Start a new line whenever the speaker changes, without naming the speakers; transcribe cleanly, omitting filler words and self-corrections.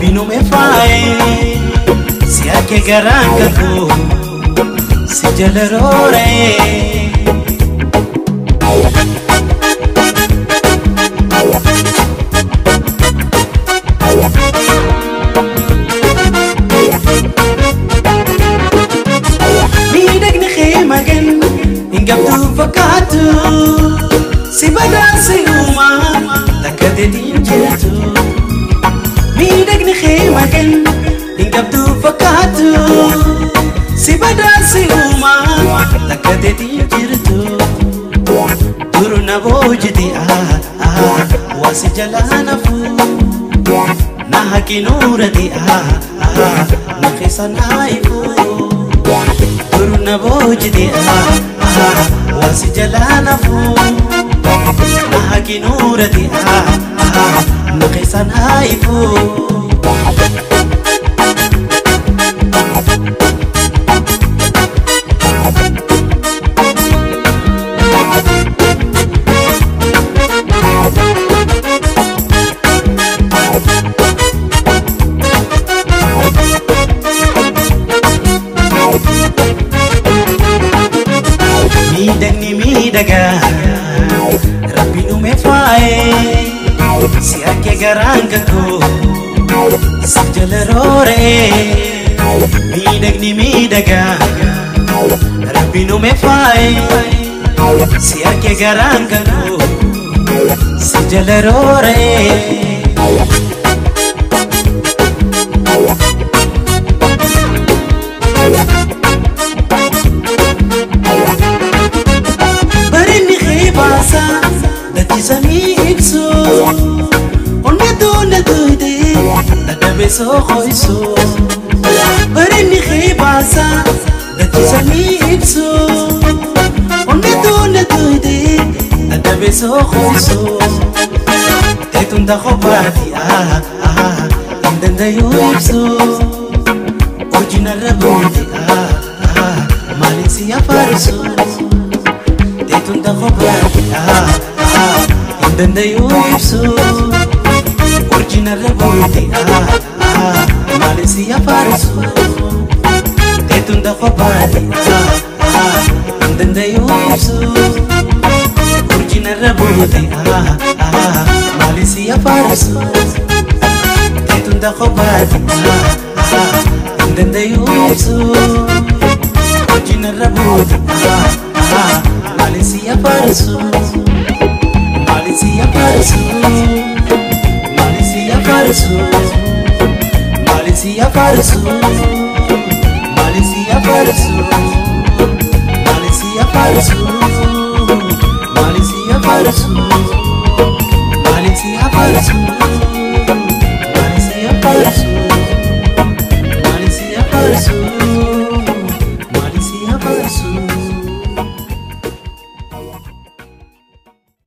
Rabbi nume faaye si arke garaan kakuu si jala rooree. Miidhagni kee magan hin qabdu fakkaatu si badhaase uumaa takka teetiin jirtu. Miidhagni kee magan hin qabdu fakkaatu si badhaase uumaa takka teetiin jirtu. Duru na boojiti waa si jalaa nafu na haqinuurati na keessa naa ifu. Duru na boojiti waa si jalaa nafu na haqinuurati na keessa naa ifu. Miidhagni miidhagaa Rabbi nume faaye si arke garaan kakuu si jala rooree. Miidhagni miidhagaa Rabbi nume faaye si arke garaan kakuu si jala rooree. Barinni kee baasaa dachisanii ibsu onnee doona tuyte dadhabee soo ho'isu. Barinni kee baasaa dachisanii ibsu onnee doona tuyte dadhabee soo ho'isu. Teetuun takhobaati hin danda'u ibsu hojiin irra buute maaliin si afaarisu. Teetuun takhobaati hin danda'u ibsu hojiin irra buute maaliin si afaarisu. Teetuun takhobaati hin danda'u ibsu hojiin irra buute maaliin si afaarisu. Teetuun takhobaati hin danda'u ibsu hojiin irra buute maaliin si afaarisu. Maaliin si afaarisu. Maaliin si afaarisu. Maaliin si afaarisu. Maaliin si afaarisu. Maaliin si afaarisu. Maaliin si afaarisu. Maaliin si afaarisu.